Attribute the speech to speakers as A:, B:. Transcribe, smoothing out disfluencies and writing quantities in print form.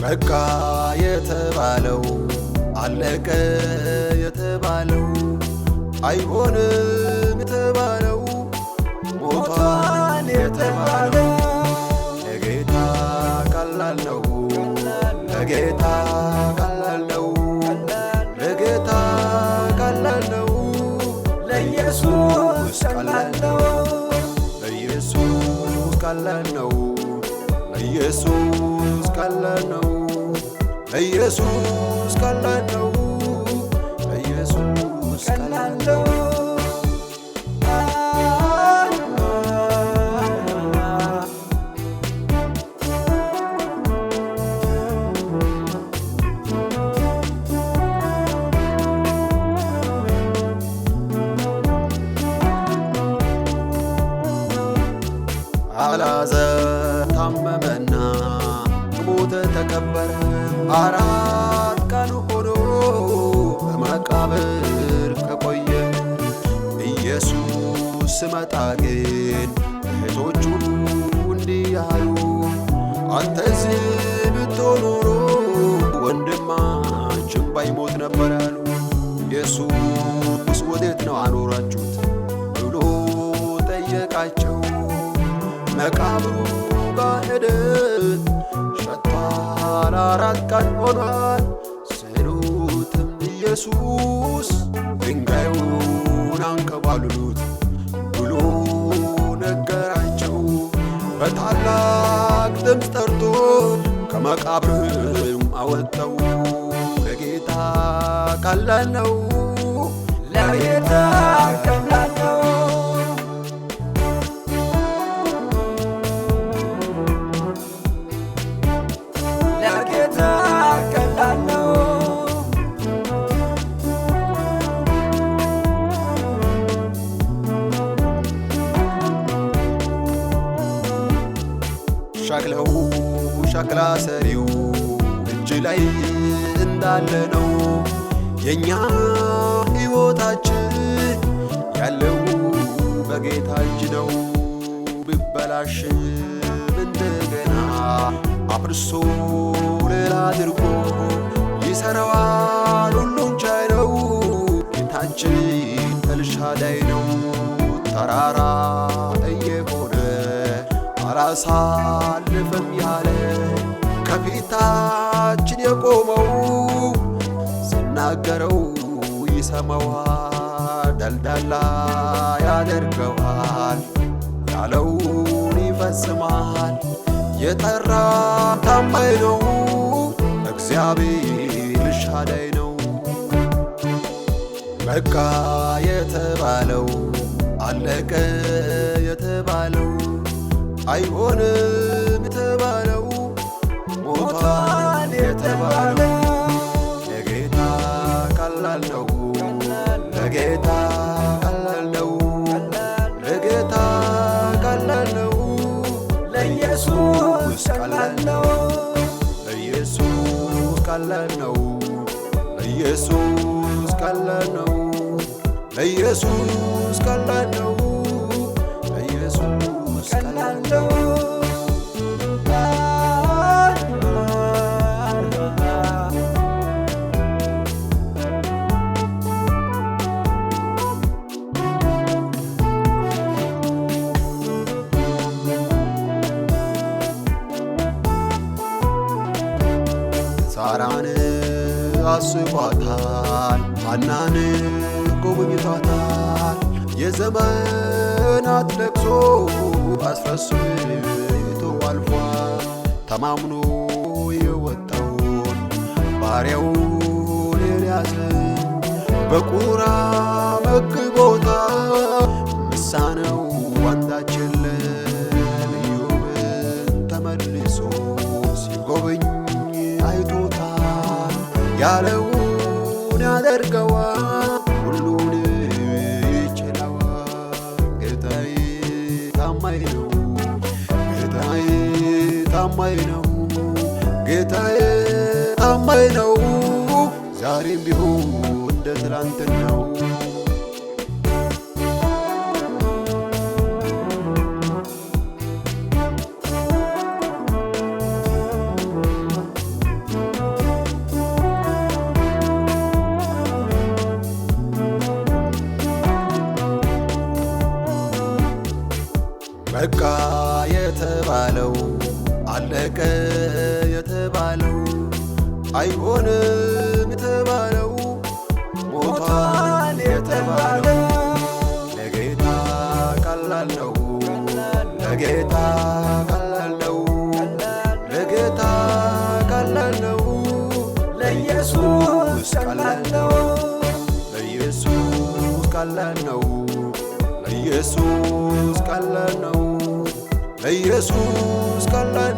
A: በቃ የተባለው፣ አለቀ የተባለው፣ አይሆንም የተባለው፣ ሞቷል የተባለው ለጌታ ቀላል ነው። ለጌታ ቀላል ነው። ለጌታ ቀላል ነው።
B: ለኢየሱስ ቀላል ነው።
A: ለኢየሱስ ቀላል ነው። ለኢየሱስ ቀላል ነው። ለኢየሱስ ቀላል ነው። ለኢየሱስ
B: ቀላል ነው።
A: አልዓዛር ታመመና ሞተ፣ ተቀበረ። 4 ቀን ሆኖ በመቃብር ከቆየ፣ ኢየሱስ ስመጣ ግን እህቶቹ እንዲህ አሉ፣ አንተ እዚህ ብትሆን ኖሮ ወንድማችን ባይሞት ነበር አሉ። ኢየሱስ ወዴት ነው አኖራችሁት ብሎ ጠየቃቸው። መቃብሩ ጋር ሄደ፣ ሸቷል፣ 4 ቀን ሆኗል ስሉትም ኢየሱስ ድንጋዩን አንከባልሉት ብሎ ነገራቸው። በታላቅ ድምፅ ጠርቶ ከመቃብርም አወጣው። ለጌታ ቀላል ነው።
B: ለጌታ ቀላል ነው። ለጌታ ቀላል ነው።
A: ሸክለው ሸክላ ሰሪው እጅ ላይ እንዳለ ነው። የኛ ሕይወታችን ያለው በጌታ እጅ ነው። ቢበላሽም እንደገና አፍርሶ ሌላ አድርጎ ይሰራዋል። ሁሉን ቻይ ነው። ጌታችን ኤልሻዳይ ነው። ተራራ እየሆነ አላሳልፍም ያለ፣ ከፊታችን የቆመው ሲናገረው ይሰማዋል፣ ደልዳላ ያደርገዋል፣ ያለውን ይፈጽማል። የጠራ ታማኝ ነው፣ እግዚአብሔር ኤልሻዳይ ነው። በቃ የተባለው፣ አለቀ የተባለው፣ አይሆንም የተባለው፣ ሞቷል የተባለው ለጌታ ቀላል ነው። ለጌታ ቀላል ነው። ለጌታ ቀላል ነው።
B: ለኢየሱስ ቀላል ነው።
A: ለኢየሱስ ቀላል ነው። ለኢየሱስ ቀላል ነው። ለኢየሱስ ቀላል ነው። ለኢየሱስ
B: ቀላል ነው።
A: ሳራን አስቧታል፣ ሐናን ጎብኝቷታል። የዘመናት ለቅሶ አስረስቶ አልፏል። ተማምኖ የወጣውን ባሪያውን ኤልያስን በቁራ መግቦታል። ምሳነው አንዳች የለም። ኢዮብን ተመልሶ ሲጎበኝ አይቶታል። ያለውን ያደርገዋል፣ ሁሉን ይችለዋል። ጌታዬ ታማኝ ነው። ጌታዬ ታማኝ ነው። ጌታዬ ታማኝ ነው። ዛሬም ቢሆን እንደ ትላንትናው። የተባለው፣ አለቀ የተባለው፣ አይሆንም የተባለው፣ ሞቷል የተባለው ለጌታ ቀላል ነው። ለጌታ ቀላል ነው። ለጌታ ቀላል ነው።
B: ለኢየሱስ ቀላል ነው።
A: ለኢየሱስ ቀላል ነው። ለኢየሱስ ቀላል ነው። ለኢየሱስ ቀላል